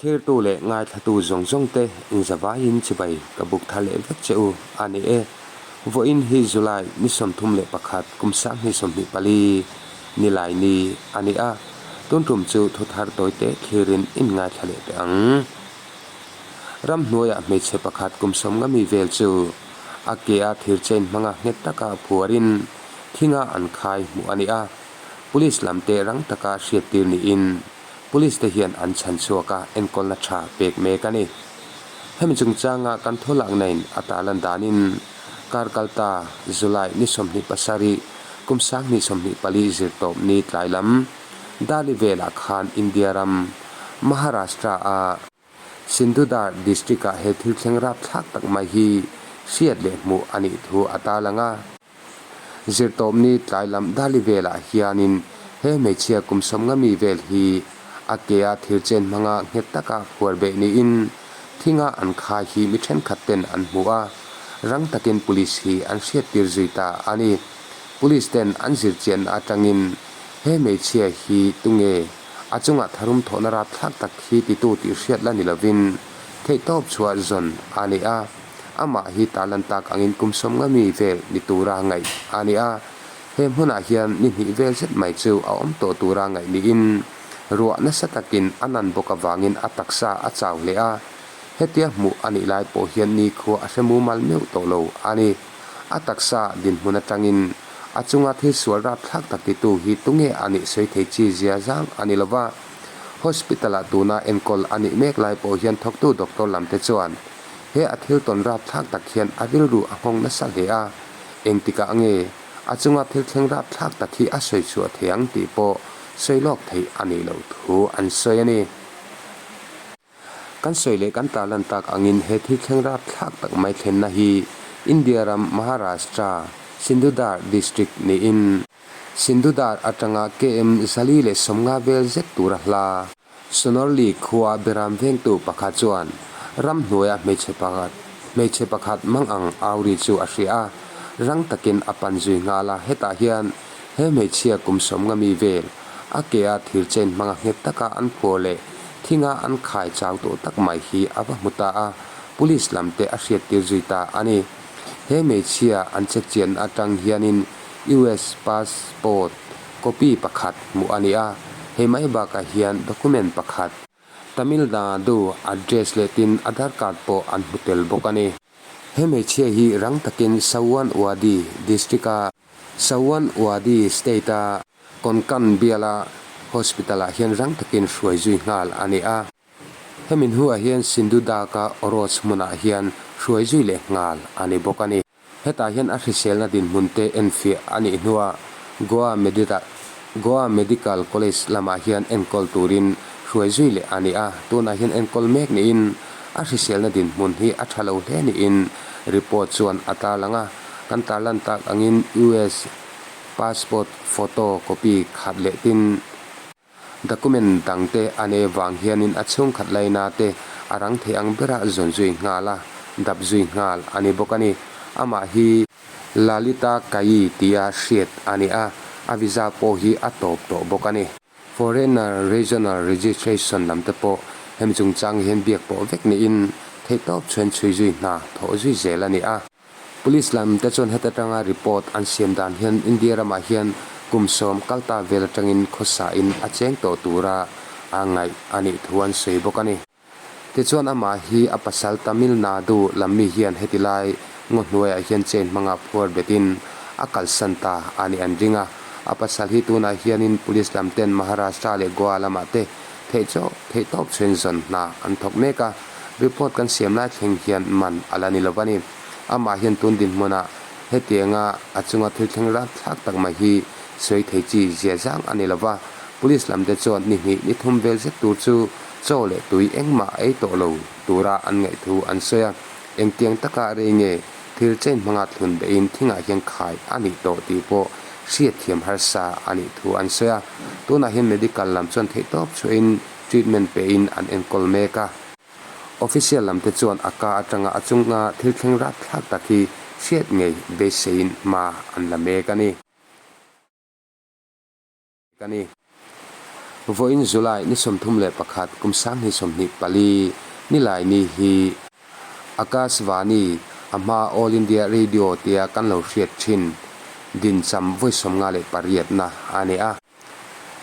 Thlirtu leh ngaithlatu zawng zawng te inzavaiin chibai ka buk thar leh vek che u a ni e. Vawiin hi July ni 31 kum 2024 nilai ni a ni a, tun tum chu thu thar tawi te thlirin in ngaithla leh teh ang. Ramhnuaiah hmeichhe pakhat kum sawmnga mi vel chu a ke a thir chain hmanga nghet taka phuarin thinga an khai hmuh a ni a, Police lam te rang taka hriattir niin Police te hian an chhan chhuak a, enkawlna tha pek mek a ni. Hemi chungchanga kan thawlakna in a tarlan danin kar kalta July ni 27 kum 2024 zirtawp ni tlai lam Dali velah khan India ram Maharashtra a Sindhudar district ah he thil thleng rapthlak tak mai hi hriat leh hmuh a nih thu a tarlang a. Zirtawpni tlai lam Dali velah hianin he hmeichhia kum sawmnga mi vel hi a ke a thir chen hmanga nghet taka phuar beh niin thinga an khai hi mi thenkhat ten an hmu a, rang takin police hi an hriattir zui ta a ni. Police ten an zirchianna atangin he hmeichhia hi tunge a chungah tharum thawhna rapthlak tak hi titu tih hriat la ni lovin theihtawp chhuah zawn a ni a. Amah hi tarlan tak angin kum sawmnga mi vel ni tura ngaih a ni a, he hmunah hian ni hnih vel zet mai chu a awm tawh tura ngaih niin ruah nasa takin a nan bawk avangin a taksa a chau hle a, hetia hmuh a nih lai pawh hian nikhua a hre mumal meuh tawh lo a ni. A taksa dinhmun atangin a chunga thil sual rapthlak tak titu hi tunge a nih sawi thei chi zia zang a ni lova, Hospital-ah tuna enkawl a nih mek lai pawh hian thawktu doctor lamte chuan He a thil tawn rapthlak tak hian a rilru a nghawng nasa hle a, engtikah nge a chunga thil thleng rapthlak tak hi a sawi chhuah thei ang tih pawh sawi lawk theih a nih loh thu an sawi a ni. Kan sawi leh kan tarlan tak angin he thil thleng rapthlak tak mai thlenna hi India ram Maharashtra Sindhudar district niin Sindhudar atanga KM 150 vel zet tura hla Sonorli khua beram vengtu pakhat chuan ramhnuaia hmeichhe pakhat hmeichhe pakhat mang ang auri chu a hria a, rang takin a pan zui nghal a, hetah hian he hmeichhia kum sawmnga mi vel a ke a thir chain hmanga nghet taka an phuar leh thinga an khai chau tawh tak mai hi a va hmu ta a, police lam te a hriattir zui ta a ni. He hmeichhia an check chian atang hianin US passport copy pakhat hmuh a ni a, hei mai bakah hian document pakhat, Tamil Nadu address leh tin Aadhaar card pawh an hmu tel bawk a ni. He hmeichhia hi rang takin Sawantwadi district-a Sawantwadi state-a Konkan biala hospital-ah hian rang takin hruai zui nghal a ni a. Hemi hnuah hian Sindhudaka Oroch hmunah hian hruai zui leh nghal a ni bawk a ni. Hetah hian a hriselna dinhmun te enfiah a nih hnuah Goa Goa Medical College lamah hian enkawl turin hruai zui leh a ni a, tunah hian enkawl mek niin a hriselna dinhmun hi a tha lo hle niin report chuan a tarlang a, kan tarlan tak angin US passport photo copy khat leh tin Document dangte a nei vang hianin a chhungkhat laina te a rang thei ang bera zawn zui nghal a, dap zui nghal a ni bawk a ni. Amah hi Lalita Kayi tia hriat a ni a, a visa pawh hi a tawp tawh bawk a ni. Foreigner Regional Registration lam te pawh hemi chungchang hian biak pawh vek niin theihtawp chhuan chhui zui hna thawh zui zel a ni a. Police lam te chuan heta tanga report an siam dan hian India ramah hian kum sawm kalta vel atangin khawsa in a cheng tawh tura a ngaih a nih thu an sawi bawk a ni. Tichuan amah hi a pasal Tamil Nadu lam mi hian heti lai ngaw hnuaiah hian chain hmanga phuar betin a kalsan ta a nih an ring a. A pasal hi tunah hianin police lam ten Maharashtra leh Goa lamah te theih chaw theih tawp chhuin zawn hna an thawk mek a. Report kan siam lai thleng hian man a la ni lo a ni. Amah hian tun dinhmunah hetianga a chunga thil thleng rapthlak tak mai hi sawi thei chi zia zang a ni lo va, Police lam te chuan ni hnih ni thum vel zet tur chu chaw leh tui engmah a ei tawh lo tura an ngaih thu an sawi a. Engtiang taka rei nge thil chain hmanga thlun behin thingah hian khai a nih tawh tih pawh hriatthiam harsa a nih thu an sawi a. Tunah hian medical lam chuan theihtawp chhuahin treatment pein an enkawl mek a. Official lam te chuan a ka atanga a chunga thil thleng rapthlak tak hi hriat ngei beiseiin hma an la mek a ni. Vawiin July ni 31 kum 2024 Nilaini hi Akashvani a hma All India Radio tia kan lo hriat thin dincham vawi 58 na a ni a.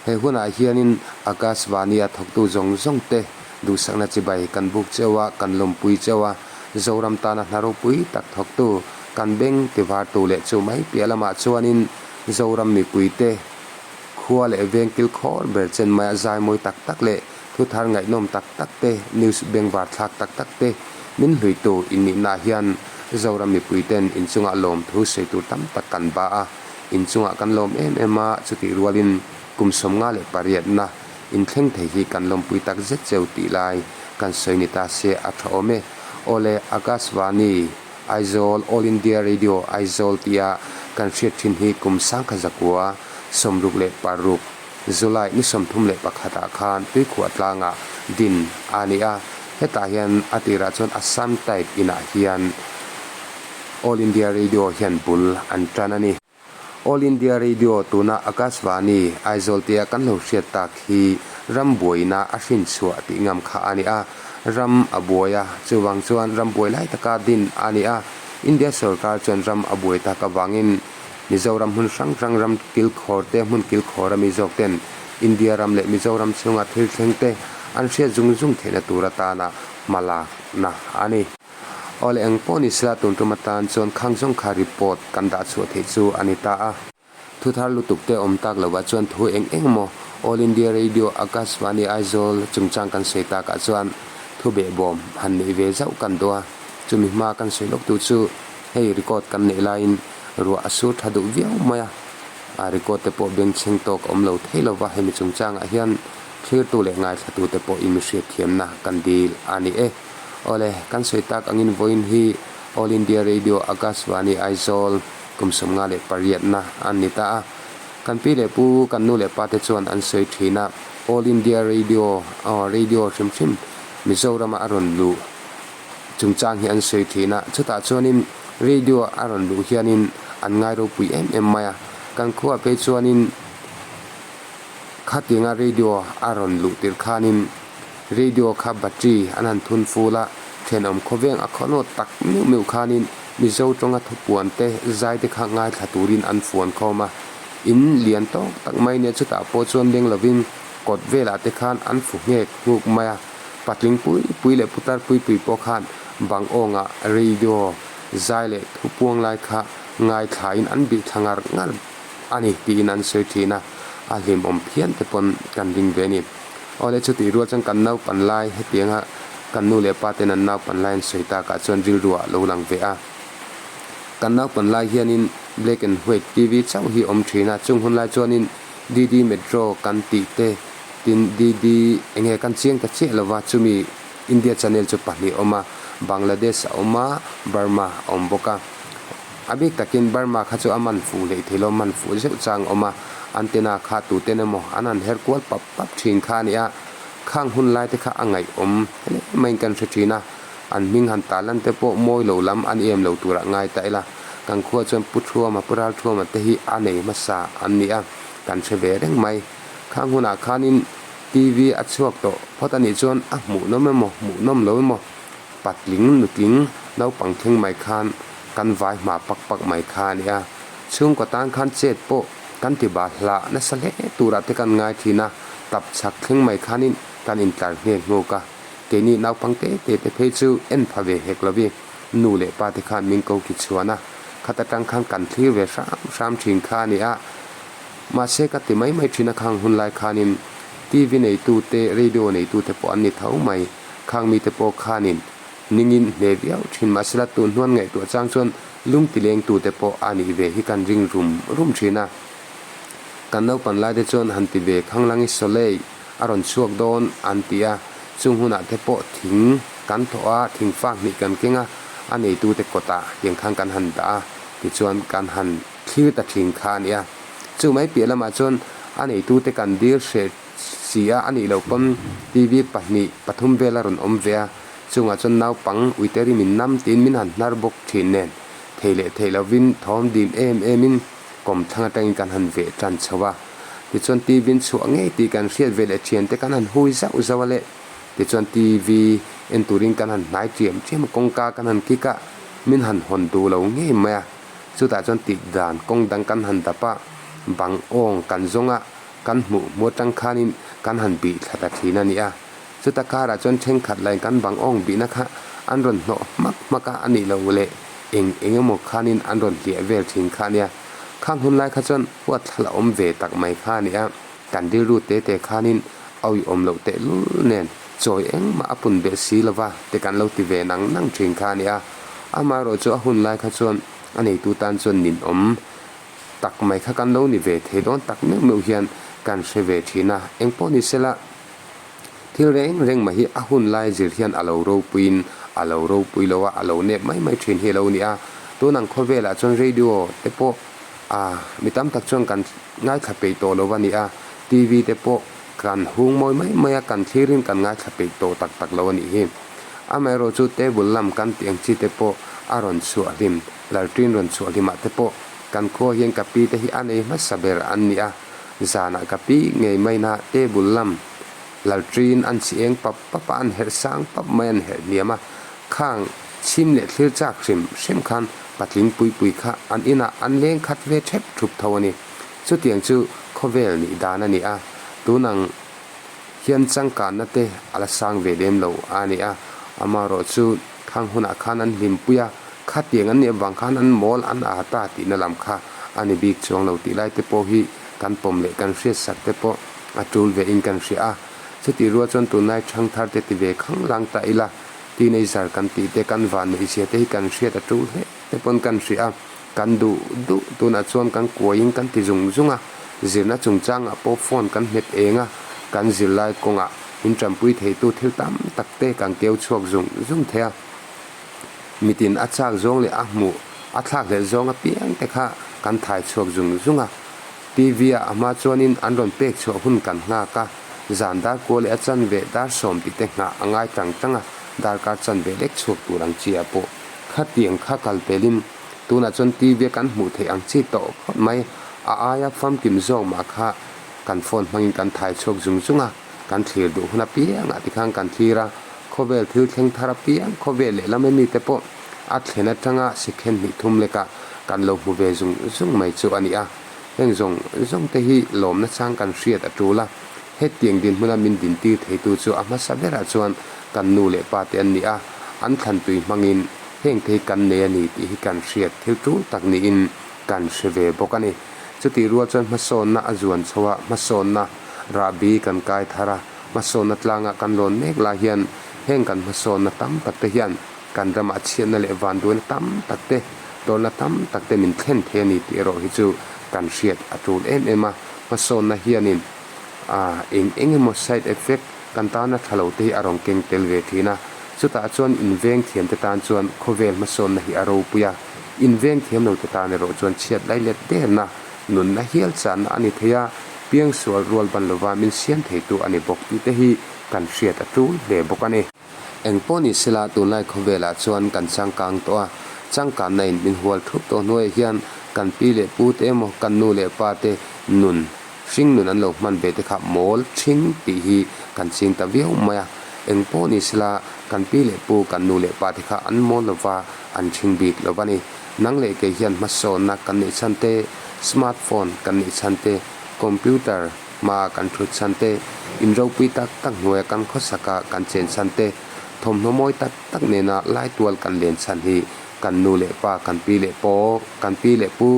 He hunah hianin Akashvani-a thawktu zawng zawng te duhsakna chibai kan buk cheu a, kan lawmpui cheu a, Zoram tana hna ropui tak thawktu kan beng tivartu leh chu mai piah lamah chuanin Zoram mipuite khua leh veng kilkhawr ber chen maia zaimawi tak tak leh thuthar ngaihnawm tak tak te, news bengvar thlak tak tak te min hluitu innihnah hian Zoram mipuiten inchungah lawmthu sawi tur tam tak kan ba a. Inchungah kan lawm em em a, chutih rualin kum 58 na inthleng thei hi kan lawmpui tak zet cheu tih lai kan sawi ni ta se a tha awm e. Awle, Akashvani, Aizawl, All India Radio, Aizawl tia kan hriat thin hi kum 1966, July ni 31 ah khan Tuikhuah tlangah din a ni a, hetah hian a tirah chuan Assam Type inah hian All India Radio hian bul an tan a ni. All India Radio tuna Akashvani, Aizawl tia kan lo hriat tak hi ram buaina a hrin chhuah tih ngam kha a ni a. Ram a buai a, chuvang chuan ram buai lai taka din a ni a. India sorkar chuan ram a buai tak avangin Mizoram hmun hrang hrang ram kilkhawr te hmun kilkhawr a mi zawk ten India ram leh Mizoram chhunga thil thleng te an hriat zung zung theihna tur atana hma lakna a ni. Awle eng pawh ni sela tun tum atan chuan khang zawng kha report kan dah chhuah theih chu a ni ta a. Thu thar lutuk te awm tak lovah chuan thu eng eng maw All India Radio Akashvani Aizawl chungchang kan sawi takah chuan thu behbawm han neih ve zauh kan duh a. Chumi hma kan sawi lawk tu chu hei record kan neih laiin ruah a sur tha duh viau mai a. A record te pawh bengchheng tawk a awm lo thei lova hemi chungchangah hian thlirtu leh ngaithlatute pawh in mihriatthiamna kan dil a ni e. Awle, kan sawi tak angin vawiin hi All India Radio Akashvani Aizawl kum 58 na an ni ta a. Kan pi leh pu, kan nu leh pa te chuan an sawi thin a, All India Radio, aw radio hrim hrim Mizorama a rawn luh chungchang hi an sawi thin a. Chutah chuanin radio a rawn luh hianin an ngai ropui em em mai a. Kan khuaah phei chuanin khatianga radio a rawn luh tirh khanin, Radio kha battery an han thun ful a, thenawm khawveng a khaw nawt tak meuh meuh khanin Mizo tawnga thupuan te zai te kha ngaithla turin an fuan khawm a. In lian tawk tak mai nia chutah pawh chuan leng lovin kawt velah te khan an fu nghek nghuk mai a. Patling pui pui leh putar pui pui pawh khan bang awngah radio zai leh thupuang lai kha ngaithlain an bih thla ngar ngar a ni tiin an sawi thin a, a hlimawm phian te pawn kan ring ve a ni. Awle chutih rual chuan kan naupan lai hetianga kan nu leh pa ten an naupan lai an sawi takah chuan rilru ah lo lang ve a. Kan naupan lai hianin black and white TV chauh hi awm thin a, chung hun lai chuanin DD Metro kan tih te tin DD enge kan chiang ta chiah lova chumi India channel chu pahnih a awm a, Bangladesh a awm a, Burma a awm bawk a. A bik takin Burma kha chu a man fuh hleih thei lo, man fuh zeuh chang a awm a, antenna kha tuten emaw an han her kual pap pap thin kha a ni a, khang hun lai te kha a ngaihawm hle maiin kan hre thin a, an hming han tah lan te pawh mawi lo lam an em lo turah ngai ta ila, kan khua chuan Pu Thuama, Pu Ralthuama te hi a nei hmasa an ni a, kan hre ve reng mai. Khang hunah khanin TV a chhuak tawh phawt a nih chuan a hmuhnawm emaw hmuhnawm lo emaw patling nutling naupang thleng mai khan kan vai hma pak pak mai kha a ni a, chhungkaw tan khan chet pawh kan ti bah hlah nasa hle turah te kan ngai thin a, tap chhak thleng mai khanin kan intlar nghek nghuk a, keini naupang te te te phei chu en pha ve hek lovi nu leh pa te khan min ko ki chhuan a, khat atang khan kan thlir ve hram hram thin kha a ni a, mahse ka ti mai mai thin a khang hun lai khanin TV neitu te radio neitu te pawh an ni tho mai, khang mite pawh khanin Ningin hle viau thin mahsela tun hnuan ngaihtuah chang chuan lung ti lengtute pawh a nih ve hi kan ring rum rum thin a. Kan naupan laite chuan han ti ve khanglangi Soleil a rawn chhuak dawn an ti a, chung hunah te pawh thing kan thawh a, thing fak hnih kan keng a, a neitute kawtah tiang khan kan han dah a, tichuan kan han thlir ta thin kha a ni a. Chu mai piah lamah chuan a neitute kan dil hreh si a, a nih loh pawn TV pahnih pathum vel a rawn awm ve a, Chungah chuan naupang uiteri min nam tiin min han hnar bawk thin nen, thei leh thei lovin thawm dim em emin kawmthlang atangin kan han veh tan chho a. Tichuan TV an chhuah ngei tih kan hriat ve leh thiante kan han hui zauh zauh a le. Tichuan TV en turin kan han hnai ṭiam ṭiam a, kawngka kan han kik a, min han hawn duh lo ngei mai a. Chutah chuan tih dan kawng dang kan han dap a, bang awng kan zawng a, kan hmuh hmuh atang khanin kan han bih thla ta thin a ni a. Chuta karah chuan thenkhat lain kan bang awng bihna kha an rawn hnawh hmak hmak a, a nih loh leh eng eng emaw khanin an rawn hliah vel thin kha a nia. Khang hun lai kha chuan huat thla la awm ve tak mai kha a ni a, kan rilru te te khanin a uiawm loh tehlul nen chawi engmah a pun belh si lova te kan lo ti ve nang nang thin kha a ni a. Amaherawhchu chu a hun lai kha chuan a neitu tan chuan ninawm tak mai kha kan lo ni ve thei dawn tak meuh meuh hian kan hre ve thin a, engpawh ni sela thil reng reng mai hi a hun lai zir hian a lo ropuiin a lo ropui lo a, a lo nep mai mai thin hi a lo ni a. Tun ang khawvelah chuan radio te pawh ah mi tam tak chuan kan ngaithla peih tawh lo a ni a, TV te pawh kan hung mawi mai mai a, kan thlirin kan ngaithla peih tawh tak tak lo a nih hi. Amaherawhchu table lam kan tih ang chi te pawh a rawn chhuah hlim, lalṭin rawn chhuah hlimah te pawh kan khua hian ka pi te hi a nei hmasa ber an ni a, zanah ka pi ngei maina table lam lalṭin an chhi eng pap pap a, an herh sang pap mai an herh hniam a, khang chhim leh thlir chak hrim hrim khan patling pui pui kha an inah an leng khat ve ṭhep ṭhup tho a ni. Chutiang chu khawvel nih dan a ni a, tunang. Hian changkanna te a la sang ve lem lo a ni a, amaherawh chu khang hunah khan an hlimpui a, khatiang an nih avang khan an mawl an aa ta tihna lam kha a ni bik chuang lo tih lai te pawh hi kan pawm leh kan hriatsak te pawh a tul ve in kan hria a. Chutih rual chuan tunlai thangthar te ti ve khang lang ta ila, teenager kan tih te kan van neih zia te hi kan hriat a tul hle te pawn kan hria a. Kan duh duh tunah chuan kan kuaiin kan ti zung zung a, zirna chungchangah pawh phone kan hmet eng a, kan zirlai kawngah min tanpui theitu thil tam tak te kan keu chhuak zung zung thei a. Mitin a chak zawng leh a hmuh a thlak hlelh zawng apiang te kha kan thai chhuak zung zung a. TV ah a hma chuanin an rawn pek chhuah hun kan nghak a, zan dar kua leh a chanve dar sawm tih te nghah a ngai tang tang a, darkar chanve lek chhuak tur ang chi ah pawh khatiang kha kal pelin Tunah chuan TV a kan hmuh theih ang chi tawh phawt mai. A aia famkim zawk mah kha kan phone hmangin kan thai chhuak zung zung a, kan thlir duh hun apiangah tikhan kan thlir a, khawvel thil thleng thar apiang, khawvel lehlam ami te pawh a thlen atanga sikhen hnih thum lekah kan lo hmu ve zung zung mai chu a ni a. Heng zawng zawng te hi lawmna chang kan hriat a tul a, hetiang dinhmuna min dintir theitu chu a hmasa berah chuan kan nu leh pa te an ni a, an thlantui hmangin Heng te hi kan nei a ni tih hi kan hriat thil tul tak niin kan hre ve bawk a ni. Chutih rual chuan hmasawnna a zuan chho a, hmasawnna rahbi kan kai thar a, hmasawnna tlanga kan lawn mek lai hian heng kan hmasawnna tam tak te hian kan ramah chhiatna leh vanduaina tam tak te, tawrhna tam tak te min thlen thei a ni tih erawh hi chu kan hriat a tul em em a. Hmasawnna hianin eng eng emaw side effect kan tana tha lo te hi a rawn keng tel ve thin a. Chutah chuan inveng thiamte tan chuan khawvel hmasawnna hi a ropui a, inveng thiam lote tan erawh chuan chhiat lai let derna, nunna hial channa a ni thei a, piangsual rual ban lova min siam theitu a ni bawk tih te hi kan hriat a tul hle bawk a ni. Eng pawh ni sela tunlai khawvelah chuan kan changkang tawh a, changkanna in min hual thup tawh hnuaiah hian kan pi leh pu te emaw kan nu leh pa te nun Hring nun an lo hman ve te kha mawl ṭhing tih hi kan ching ta viau mai a, eng pawh ni sela kan pi leh pu kan nu leh pa te kha an mawl lova an ṭhing bik lo va ni. Nang leh kei hian hmasawnna kan neih chhan te, smart phone kan neih chhan te, computer hmaa kan ṭhut chhan te, in ropui tak tak hnuaia kan khawsaka kan chen chhan te, thawmhnaw mawi tak tak nena laitual kan len chhan hi kan nu leh pa kan pi leh paw kan pi leh pu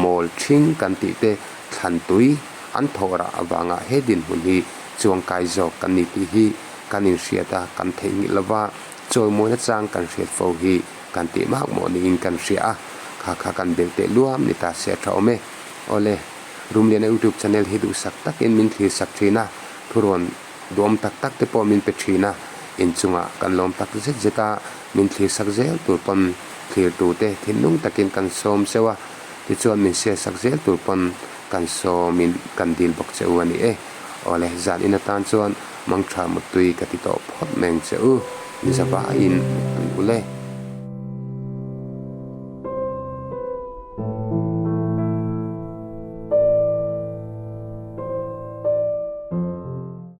mawl ṭhing kan tih te Thlan tui an thawh rah avanga he dinhmun hi chuangkai zawk kan ni tih hi kan inhriat a, kan theihnghilh lova chawimawina chang kan hriat fo hi kan tih mak mawh niin kan hria a, kha kha kan belh teh luam ni ta se a tha awm e. Awle, Rumliana YouTube channel hi duhsak takin min thlirsak thin a, thurawn duhawm tak tak te pawh min pe thin a, inchungah kan lawm tak zet zet a, min thlirsak zel tur pawn thlirtute thinlung takin kan sawm zeuh a, Tichuan min siasak zel tur pawn kan sawmin kan dil bawk che u a ni e. Awle, zan in atan chuan mangtha muttui ka ti tawh phawt meng che u. Ni zavaiin muttui u le.